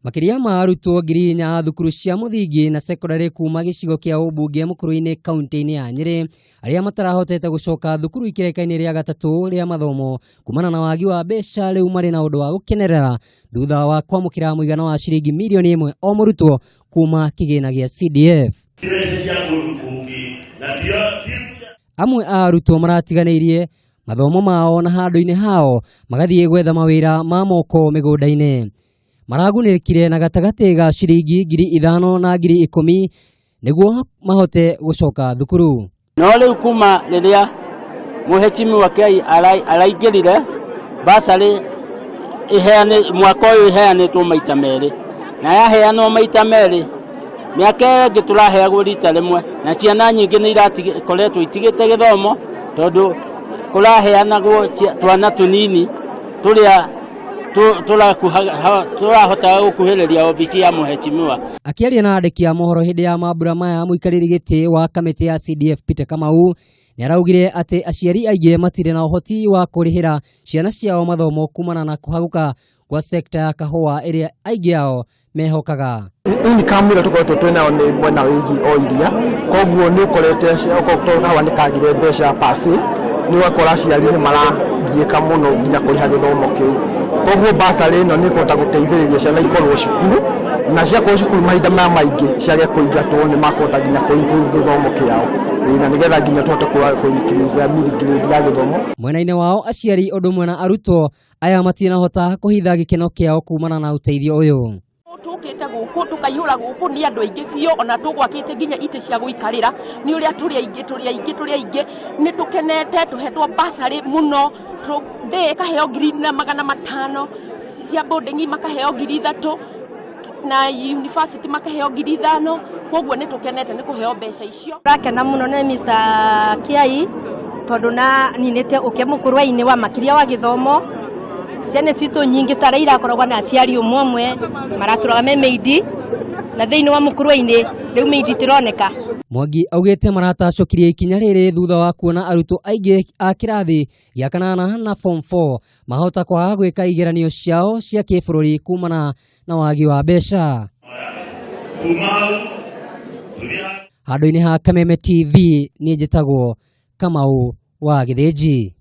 Makĩria ma arutwo 4,000 a thukuru cia mũthingi na sekondarĩ kuma gĩcigo kĩa ũmbunge Mũkũrũ-inĩ kaunti-inĩ ya Nyĩrĩ arĩa matarahotete gũcoka thukuru ikereka-inĩ rĩa gatatũ rĩa mathomo kumana na wagi wa mbeca rĩu marĩ na ũndũ wa gũkenerera thutha wa kwamũkĩra mũigana wa ciringi mirioni 1 o mũrutwo kuma kĩgĩna gĩa CDF. Amwe a arutwo maratiganĩirie mathomo mao na handũ-inĩ hao magathiĩ gwetha mawĩra ma moko mĩgũnda-inĩ. Maragunĩkire na gatagatĩ ga ciringi 5,000 na 10,000 nĩguo mahote gũcoka thukuru. No rĩu kuma rĩrĩa mũhecimiwa Kiai araingĩrire basarĩ iheane mwaka ũyũ iheanĩtwo maita merĩ na yaheanwo maita merĩ mĩaka ĩyo ĩngĩ tũraheagwo rita rĩmwe na ciana nyingĩ nĩ irakoretwo itigĩte gĩthomo tondũ kũraheanagwo twana tũnini tũrĩa tũrahotaga gũkuhĩrĩria obici ya mũhecimiwa. Akĩaria na andĩki a mohoro hĩndĩ ya mambura maya, mũikarĩri gĩtĩ wa kamĩtĩ ya CDF Peter Kamau nĩ araugire atĩ aciari aingĩ matirĩ na ũhoti wa kũrĩhĩra ciana ciao mathomo kumana na kũhagũka kwa sekta ya kahũa ĩrĩa aingĩ ao mehokaga. Income ĩrĩa tũkoretwo twĩ nayo nĩ mwena wĩgiĩ o iria, koguo nĩ ũkorete okorwo kahũa nĩ kagire mbeca pasi, nĩ ũgakora aciari nĩ maragiĩka mũno nginya kũrĩha gĩthomo kĩu. Koguo basarĩ ĩno nĩ ĩkũhota gũteithĩrĩria ciana ikorwo cukuru, na ciakorwo cukuru mahinda maya maingĩ ciage kũingatwo nĩ makũhota nginya kũ improve gĩthomo kĩao, na nĩgetha nginya tũhote kũ increase middle grade ya gĩthomo. Mwena-inĩ wao aciari ũndũ ũmwe na arutwo aya matinahota kũhitha gĩkeno kĩao kumana na ũteithio ũyũ. Tũkĩte gũkũ tũkaihũra gũkũ nĩ andũ aingĩ biũ, ona tũgwakĩte nginya itĩ cia gũikarĩra nĩ ũrĩa tũrĩ aingĩ, tũrĩ aingĩ, tũrĩ aingĩ. Nĩ tũkenete tũhetwo basarĩ mũno, ndĩ ĩkaheo 4,500, cia boarding makaheo 3,000 na university makaheo 5,000. Koguo nĩ tũkenete nĩ kũheo mbeca icio. Tũrakena mũno nĩ Mr. Kiai tondũ na ninĩte ũkĩa mũkũrwa-inĩ wa makĩria wa gĩthomo. Ciana citũ nyingĩ tara irakoragwo na aciari ũmwe ũmwe maratũraga me meidi na thĩinĩ wa mũkũrwa-inĩ rĩu meidi itironeka. Mwangi augĩte maratacũkirie ikinya rĩrĩ thutha wa kuona arutwo aingĩ a kĩrathi gĩa kanana na form 4 mahota kwaga gwĩka igeranio ciao cia kĩbũrũri kumana na wagi wa mbeca. Handũ-inĩ ha Kameme TV niĩ njĩtagwo Kamau wa Gĩthĩnji.